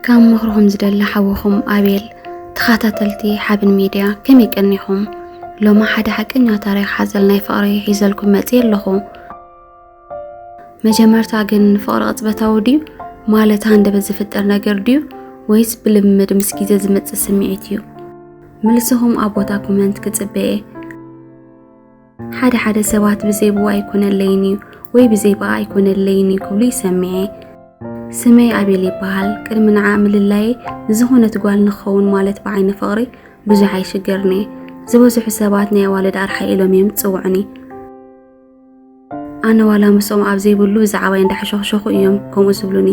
ካብ ምኽርኹም ዝደሊ ሓውኹም ኣቤል። ተኸታተልቲ ሓብን ሚድያ ከመይ ቀኒኹም? ሎማ ሓደ ሓቀኛ ታሪኽ ሓዘል ናይ ፍቕሪ ሒዘልኩም መፅየ ኣለኹ። መጀመርታ ግን ፍቕሪ ቅጽበታዊ ድዩ? ማለት ሃንደበት ዝፍጠር ነገር ድዩ? ወይስ ብልምምድ ምስ ግዜ ዝመጽእ ስምዒት እዩ? ምልስኹም ኣብ ቦታ ኮመንት ክጽበ እየ። ሓደ ሓደ ሰባት ብዘይ ብኡ ኣይኮነለይን እዩ ወይ ብዘይ ብኣ ኣይኮነለይን እዩ ክብሉ ይሰምዐ። ስመይ ኣቤል ይበሃል። ቅድሚ ንዓ ምልላየ ንዝኾነት ጓል ንኸውን ማለት ብዓይኒ ፍቕሪ ብዙሕ ኣይሽገርን'የ። ዝበዝሑ ሰባት ናይ ኣዋልድ ኣርሓ ኢሎም እዮም ዝጽውዑኒ። ኣነ ዋላ ምስኦም ኣብ ዘይብሉ ብዛዕባይ እንዳሓሾኽሾኹ እዮም ከምኡ ዝብሉኒ።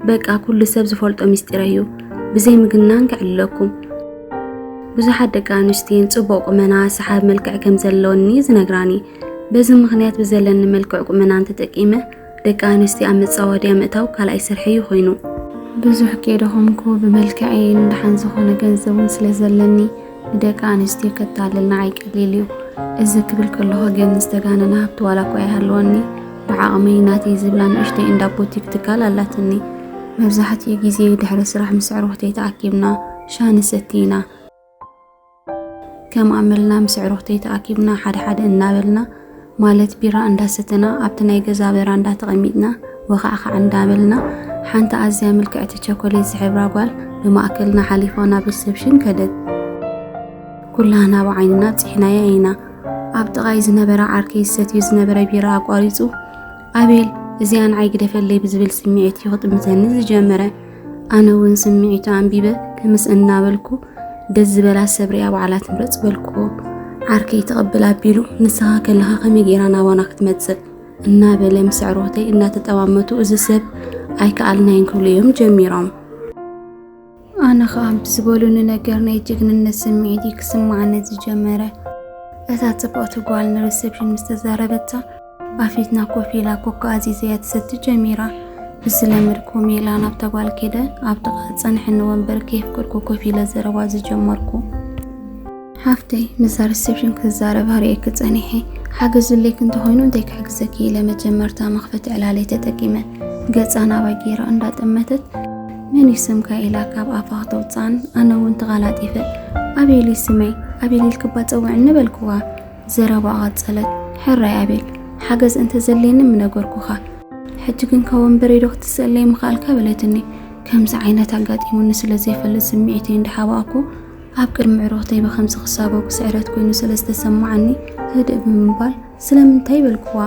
በቃ ኩሉ ሰብ ዝፈልጦ ምስጢረይ እዩ። ብዘይ ምግናን ከዕልለኩም። ብዙሓት ደቂ ኣንስትዮን ጽቡቕ ቁመና፣ ሰሓቢ መልክዕ ከም ዘለኒ ዝነግራኒ። በዚ ምኽንያት ብዘለኒ መልክዕ ቁመናን ተጠቂመ ደቂ ኣንስትዮ ኣብ መጻወድያ ምእታው ካልኣይ ስርሐይ እዩ ኮይኑ። ብዙሕ ከይደኸምኩ ብመልክዐይ ንደሓን ዝኾነ ገንዘብ እውን ስለ ዘለኒ ንደቂ ኣንስትዮ ከታልል ንዓይ ቀሊል እዩ። እዚ ክብል ከለኹ ግን ዝተጋነነ ሃብቲ ዋላ እኳ ኣይሃለወኒ፣ ብዓቕመይ ናተይ ዝብላ ንእሽተይ እንዳ ቡቲክ ትካል ኣላትኒ። መብዛሕትኡ ግዜ ድሕሪ ስራሕ ምስ ኣዕሩኽተይ ተኣኪብና ሻሂ ንሰቲ ኢና። ከም ኣመልና ምስ ኣዕሩኽተይ ተኣኪብና ሓደ ሓደ እናበልና፣ ማለት ቢራ እንዳሰተና ኣብቲ ናይ ገዛ በራንዳ ተቐሚጥና ወኻዕኻዕ እንዳበልና፣ ሓንቲ ኣዝያ ምልክዕቲ ቸኮሌት ዝሕብራ ጓል ብማእከልና ሓሊፋ ናብ ሪሰፕሽን ከደት። ኩላህና ብዓይንና ኣብጺሕናያ ኢና። ኣብ ጥቓይ ዝነበረ ዓርከይ ዝሰትዮ ዝነበረ ቢራ ኣቋሪጹ፣ "ኣቤል፣ እዚኣ ንዓይ ግደፈለይ" ብዝብል ስምዒት እዩ ክጥምተኒ ዝጀመረ። ኣነ እውን ስምዒቱ ኣንቢበ ክምስ እናበልኩ፣ ደስ ዝበላ ሰብ ሪኣ ባዕላ ትምረጽ በልኩዎ። ዓርከይ ተቐብል ኣቢሉ፣ "ንስኻ ከለኻ ከመይ ጌራ ናባና ክትመጽእ?" እናበለ ምስ ኣዕሩኽተይ እናተጠማመቱ፣ "እዚ ሰብ ኣይከኣልናዮን" ክብሉ እዮም ጀሚሮም። ኣነ ኸኣ ብዝበሉኒ ነገር ናይ ጅግንነት ስምዒት እዩ ክስምዓኒ ዝጀመረ። እታ ጽብቕቲ ጓል ንሪሰፕሽን ምስ ተዛረበታ፣ ኣብ ፊትና ኮፍ ኢላ ኮካ ኣዚዘያ ትሰቲ ጀሚራ። ብዝለመድኩ ሜላ ናብታ ጓል ከይደ ኣብ ጥቓ ዝጸንሐኒ ወንበር ከየፍቀድኩ ኮፍ ኢለ ዘረባ ዝጀመርኩ። "ሓፍተይ፣ ምስዛ ሪሰፕሽን ክዛረብ ሃሪኤኪ ጸኒሐ። ሓገዝ ድሌኪ እንተኾይኑ እንታይ ክሕግዘኪ?" ኢለ መጀመርታ መኽፈቲ ዕላለይ ተጠቂመ ገጻ ናባይ ገይራ እንዳጠመተት፣ "መን እዩ ስምካ?" ኢላ ካብ ኣፋ ከተውጽኣን ኣነ እውን ተቐላጢፈ፣ "ኣቤል እዩ ስመይ፣ ኣቤል ኢልኪ እባ ጸውዕኒ" በልክዋ። ዘረባኣ ቀጸለት፣ "ሕራይ ኣቤል፣ ሓገዝ እንተዘድልየኒ ምነገርኩኻ። ሕጂ ግን ካብ ወንበረይ ዶ ክትስእለይ ምኽኣልካ?" በለትኒ። ከምዚ ዓይነት ኣጋጢሙኒ ስለ ዘይፈልጥ ስምዒተይ እንዳሓባእኩ ኣብ ቅድሚ ኣዕሩኽተይ ብኸምዚ ክሳጎ ስዕረት ኮይኑ ስለ ዝተሰማዓኒ ህድእ ብምባል "ስለምንታይ?" በልክዋ።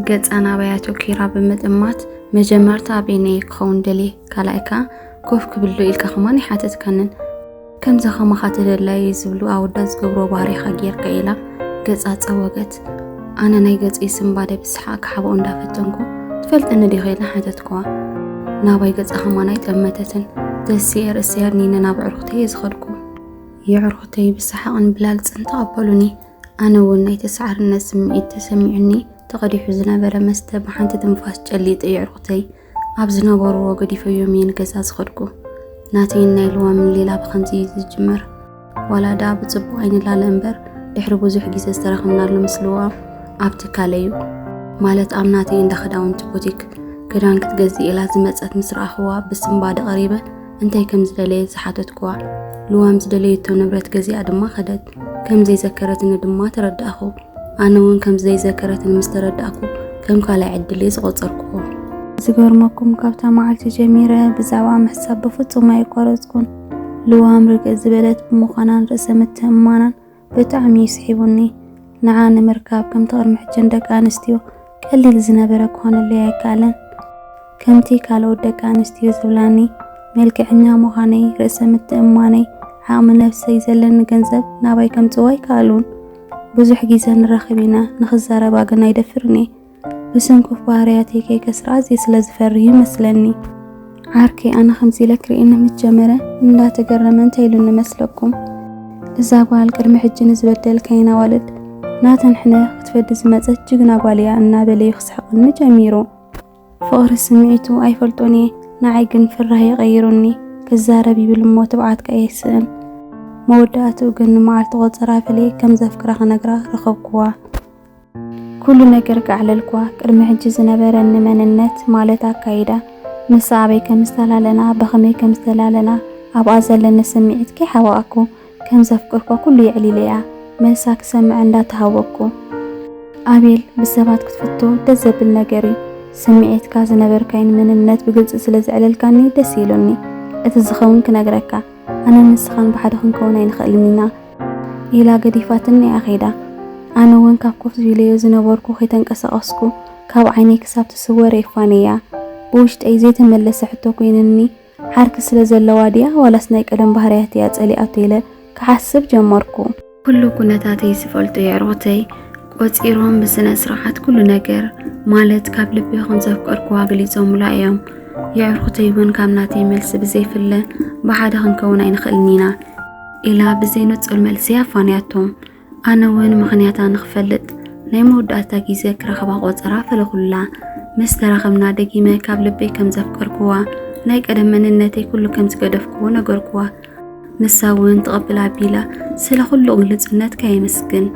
ገጻ ናባይ ኣተኲራ ብምጥማት፣ መጀመርታ ኣበየናይ ክኸውን ደልየ፣ ካልኣይ ከኣ ኮፍ ክብል ዶ ኢልካ ከማን ኣይሓተትካንን። ከምዚ ከማኻ ተደላዪ ዝብሉ ኣወዳት ዝገብርዎ ባህሪኻ ጌርካ ኢላ ገጻ ጸወገት። ኣነ ናይ ገጸይ ስንባደ ብሰሓቕ ክሓብኦ እንዳፈተንኩ፣ "ትፈልጥኒ ዲኺ?" ኢለ ሓተትክዋ። ናባይ ገጻ ከማን ኣይጠመተትን። ተሲኤ ርእሰይ ኣድኒነ ናብ ኣዕሩኽተይ እየ ዝኸድኩ። የዕሩኽተይ ብሰሓቕን ብላልጽን ተቐበሉኒ። ኣነ እውን ናይ ተሳዕርነት ስምዒት ተሰሚዑኒ፣ ተቐዲሑ ዝነበረ መስተ ብሓንቲ ትንፋስ ጨሊጠ የዕሩኽተይ ኣብ ዝነበርዎ ገዲፈዮም እየ ንገዛ ዝኸድኩ። ናተይን ናይ ልዋምን ሌላ ብኸምዚ እዩ ዝጅመር። ዋላ ደኣ ብጽቡቕ ኣይንላለ እምበር፣ ድሕሪ ብዙሕ ግዜ ዝተራኸብናሉ ምስ ልዋም ኣብ ትካለይ እዩ። ማለት ኣብ ናተይ እንዳ ክዳውንቲ ቡቲክ ክዳን ክትገዝእ ኢላ ዝመጸት ምስ ረኣኽዋ ብስንባደ ቀሪበ እንታይ ከም ዝደለየት ዝሓተትክዋ። ልዋም ዝደለየቶ ንብረት ገዚኣ ድማ ከደት። ከም ዘይዘከረትኒ ድማ ተረዳእኹ። ኣነ እውን ከም ዘይዘከረትኒ ምስ ተረዳእኩ ከም ካልኣይ ዕድል እየ ዝቖጸርክዎ። ዝገርመኩም ካብታ መዓልቲ ጀሚረ ብዛዕባ ምሕሳብ ብፍጹም ኣየቋረጽኩን። ልዋም ርግእ ዝበለት ብምዃናን ርእሰ ምትእምማናን ብጣዕሚ እዩ ስሒቡኒ። ንዓ ንምርካብ ከምቲ ቅድሚ ሕጂ ንደቂ ኣንስትዮ ቀሊል ዝነበረ ክኾነለይ ኣይከኣለን። ከምቲ ካልኦት ደቂ ኣንስትዮ ዝብላኒ፣ መልክዐኛ ምዃነይ፣ ርእሰ ምትእምማነይ፣ ዓቕሚ ነብሰይ፣ ዘለኒ ገንዘብ ናባይ ከምጽዎ ኣይከኣሉን። ብዙሕ ግዜ ንራኸብ ኢና፣ ንኽዛረባ ግን ኣይደፍርን እየ። ብስንኩፍ ባህርያተይ ከይከስራ ኣዝየ ስለ ዝፈርህ ይመስለኒ። ዓርከይ ኣነ ከምዚ ኢለ ክርእየኒ ምስ ጀመረ እንዳተገረመ እንታይ ኢሉኒ መስለኩም? "እዛ ጓል ቅድሚ ሕጂ ንዝበደልካየን ኣዋልድ ናተን ሕነ ክትፈዲ ዝመጸት ጅግና ጓል እያ" እናበለ እዩ ክስሕቐኒ ጀሚሩ። ፍቕሪ ስምዒቱ ኣይፈልጦን እየ፣ ንዓይ ግን ፍራህ እዩ ቀይሩኒ። ክዛረብ ይብል እሞ ትብዓት ከኣ የስእን። መወዳእትኡ ግን ንመዓልቲ ቆጸራ ፈልየ ከም ዘፍቅራ ክነግራ ረኸብክዋ። ኩሉ ነገር ከዕለልክዋ፣ ቅድሚ ሕጂ ዝነበረኒ መንነት ማለት ኣካይዳ፣ ንሳ ኣበይ ከም ዝተላለና፣ ብኸመይ ከም ዝተላለና፣ ኣብኣ ዘለኒ ስምዒት ከይሓወኣኩ፣ ከም ዘፍቅርኳ ኩሉ የዕሊለያ፣ መልሳ ክሰምዕ እንዳተሃወኩ። ኣቤል፣ ብሰባት ክትፍቶ ደስ ዘብል ነገር እዩ። ስምዒትካ፣ ዝነበርካይን መንነት ብግልጺ ስለ ዘዕለልካኒ ደስ ኢሉኒ። እቲ ዝኸውን ክነግረካ፣ ኣነን ንስኻን ብሓደ ክንከውን ኣይንኽእልን ኢና፣ ኢላ ገዲፋትኒ እያ ኸይዳ። ኣነ እውን ካብ ኮፍ ኢለዮ ዝነበርኩ ከይተንቀሳቐስኩ፣ ካብ ዓይነይ ክሳብ ትስወር የፋንያ። ብውሽጠይ ዘይተመለሰ ሕቶ ኮይንኒ፣ ዓርኪ ስለ ዘለዋ ድያ ዋላስ ናይ ቀደም ባህርያት እያ ጸሊኣቶ ኢለ ክሓስብ ጀመርኩ። ኩሉ ኩነታተይ ዝፈልጡ የዕሩኽተይ ቆጺሮም ብስነ ስርዓት ኩሉ ነገር፣ ማለት ካብ ልቢ ከም ዘፍቀርኩዋ ገሊጾምላ እዮም። የዕሩኽተይ እውን ካብ ናተይ መልሲ ብዘይፍለ ብሓደ ክንከውን ኣይንኽእልን ኢና ኢላ ብዘይ ንጹር መልሲ ኣፋንያቶም። ኣነ እውን ምኽንያታ ንኽፈልጥ ናይ መወዳእታ ግዜ ክረኽባ ቆጸራ ፈለኹላ። ምስ ተራኸብና ደጊመ ካብ ልበይ ከም ዘፍቀርኩዋ፣ ናይ ቀደም መንነተይ ኩሉ ከም ዝገደፍኩዎ ነገርኩዋ። ንሳ እውን ትቕብል ኣቢላ፣ ስለ ኩሉ ግልጹነትካ የመስግን።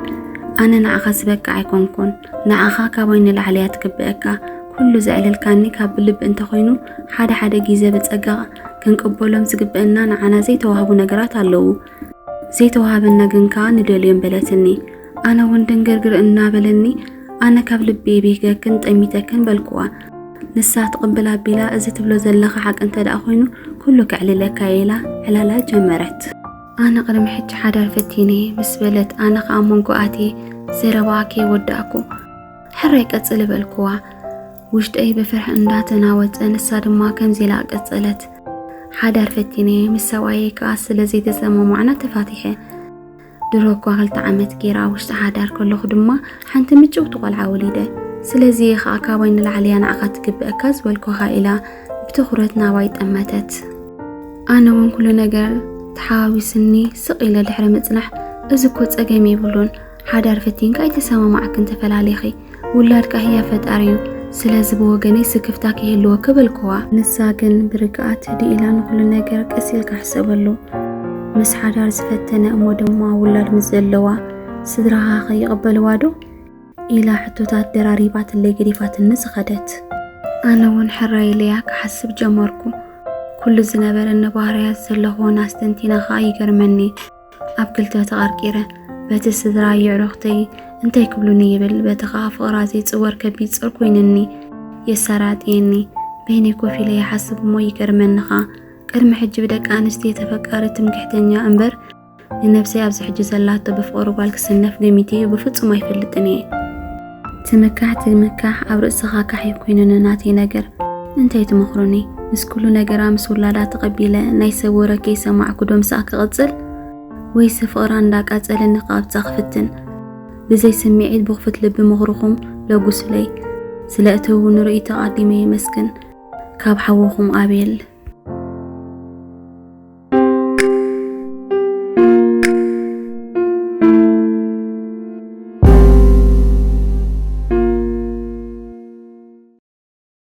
ኣነ ንዓኻ ዝበቅዕ ኣይኮንኩን። ንዓኻ ካባይ ንላዕሊ እያ ትግብአካ። ኩሉ ዘዕለልካኒ ካብ ብልቢ እንተኾይኑ፣ ሓደ ሓደ ግዜ ብጸጋ ክንቅበሎም ዝግብአና ንዓና ዘይተዋህቡ ነገራት ኣለዉ። ዘይተዋህበና ግን ከኣ ንደልዮም በለትኒ። ኣነ እውን ድንግርግር እናበለኒ፣ ኣነ ካብ ልቢ ብሂገክን ጠሚተክን በልኩዋ። ንሳ ትቕብል ኣቢላ፣ እዚ ትብሎ ዘለኻ ሓቂ እንተ ደኣ ኮይኑ፣ ኩሉ ከዕልለካ እየ ኢላ ዕላላ ጀመረት። ኣነ ቅድሚ ሕጂ ሓዳር ፈቲነ ምስ በለት፣ ኣነ ከኣ መንጎ ኣትየ ዘረባኣ ከይወዳእኩ፣ ሕራይ ቀጽሊ በልኩዋ። ውሽጠይ ብፍርሒ እንዳተናወጸ፣ ንሳ ድማ ከምዚ ኢላ ቀጸለት። ሓዳር ፈቲነ ምስ ሰብኣየይ ከኣ ስለ ዘይተሰማማዕና ተፋቲሐ። ድሮ እኳ ክልተ ዓመት ገይረ ኣብ ውሽጢ ሓዳር ከለኹ ድማ ሓንቲ ምጭውቲ ቆልዓ ወሊደ። ስለዚ እየ ከኣ ካባይ ንላዕሊ እያ ንዓኻ ትግብአካ ዝበልኩኻ ኢላ ብትኹረት ናባይ ጠመተት። ኣነ እውን ኩሉ ነገር ተሓዋዊስኒ ስቕ ኢለ ድሕሪ ምጽናሕ፣ እዚ እኮ ጸገም የብሉን፣ ሓዳር ፈቲንካ ኣይተሰማማዕክን ተፈላለኺ፣ ውላድ ከኣ ህያብ ፈጣሪ እዩ፣ ስለዚ ብወገነይ ስክፍታ ከይህልወኪ በልኩዋ። ንሳ ግን ብርግኣት ህድእ ኢላ ንኹሉ ነገር ቀስ ኢልካ ሕሰበሉ፣ ምስ ሓዳር ዝፈተነ እሞ ድማ ውላድ ምስ ዘለዋ ስድራኻ ከ ይቕበልዋ ዶ? ኢላ ሕቶታት ደራሪባትለይ ገዲፋትኒ ዝኸደት። ኣነ እውን ሕራይ ኢለያ ክሓስብ ጀመርኩ። ኩሉ ዝነበረኒ ባህርያት ዘለኽወን ኣስተንቲነ ኸኣ ይገርመኒ። ኣብ ክልተ ተቐርቂረ። በቲ ስድራ የዕሩኽተይ እንታይ ክብሉኒ ይብል፣ በቲ ኸኣ ፍቕራ ዘይጽወር ከቢድ ጾር ኮይንኒ። የሳራጥየኒ። በይነይ ኮፍ ኢለ ይሓስብ እሞ ይገርመኒ ኸኣ። ቅድሚ ሕጂ ብደቂ ኣንስትዮ ተፈቃሪ ትምክሕተኛ እምበር፣ ንነብሰይ ኣብዚ ሕጂ ዘላቶ ብፍቕሪ ጓል ክስነፍ ገሚተዮ ብፍጹም ኣይፈልጥን እየ። ትምካሕ ትምካሕ ኣብ ርእስኻ ካሕዩ ኮይኑኒ ናተይ ነገር። እንታይ ትመኽሩኒ? ምስ ኩሉ ነገራ ምስ ውላዳ ተቐቢለ ናይ ሰብ ወረ ከይሰማዕኩ ዶ ምስኣ ክቕጽል? ወይስ ፍቕራ እንዳቃጸለኒ ክቐብጻ ክፍትን? ብዘይ ስምዒት ብኽፉት ልቢ ምኽርኹም ለጉሱለይ። ስለ እትህቡኒ ርእይቶ ኣቐዲመ የመስግን። ካብ ሓውኹም ኣቤል።